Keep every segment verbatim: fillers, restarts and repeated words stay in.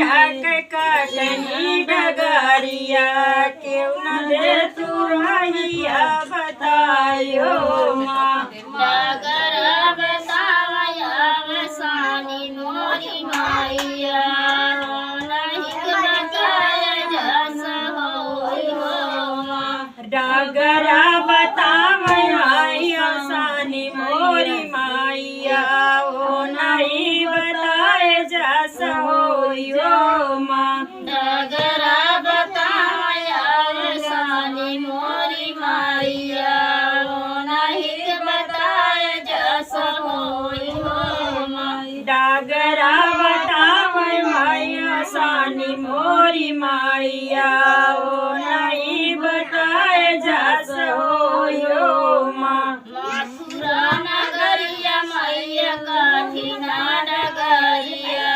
आके कटनी डगरिया, केहू न दे तू रहिया बताई हो माँ। डगरा बतावै अवसानी मोरी मैया, नहीं बताए जस होई हो माँ। डगरा बतावै अवसानी मोरी मैया, ओ नहीं बताए जस होई हो माँ। डगरा बतावै अवसानी मोरी मैया, ओ नहीं बताए जस होई हो माँ। डगरा बतावै अवसानी मोरी मैया, ओ नहीं बताए जस होई हो माँ। मथुरा नगरिया मैया कठिन डगरिया,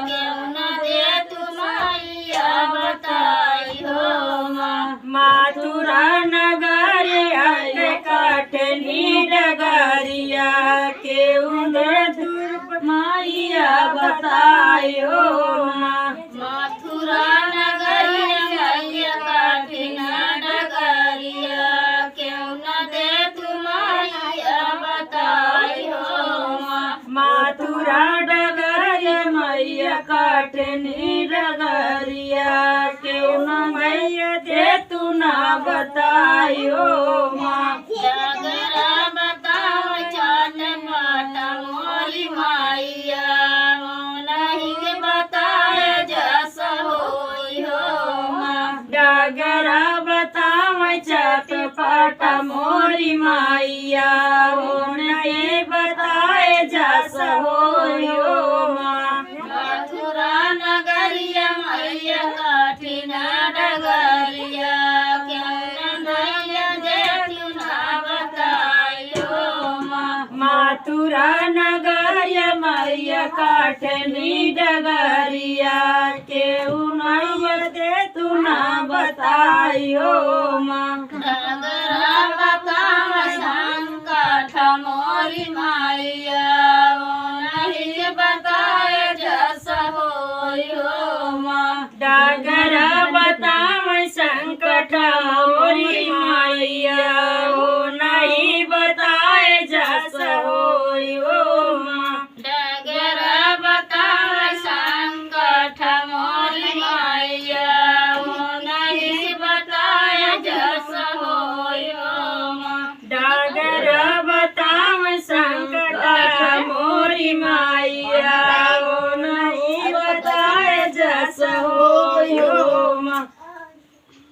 केहू न दे तू मैया बताई हो माँ। मथुरा नगरिया के कटनी डगरिया, केहू न दे तू मैया बताई हो माँ। मथुरा नगरिया मैया कठिन डगरिया, केहू न दे तू मैया बताई हो माँ। मथुरा डगरिया मैया कटनी डगरिया, केहू न मैया दे तू ना बताई हो माँ। डगरा बतावै चटपट मोरी मैया, ओ नहीं बताए जस होई हो माँ। डगरा बतावै चटपट मोरी मैया, ओ नहीं बताए जस होई हो माँ। मथुरा नगरिया मैया कठिन डगरिया, केहू न मैया दे तू ना बताई हो माँ। मथुरा नगरिया मैया कटनी डगरिया, केहू न मैया दे तू ना बताई हो माँ। डगरा बतावै संकट मोरी मैया, ओ नहीं बताए जस होई हो माँ। डगरा बतावै संकट मोरी मैया, ओ नहीं बताए जस होई हो माँ। डगरा बतावै संकट मोरी मैया, ओ नहीं बताए जस होई हो माँ। डगरा बतावै संकट मोरी मैया, ओ नहीं बताए जस हो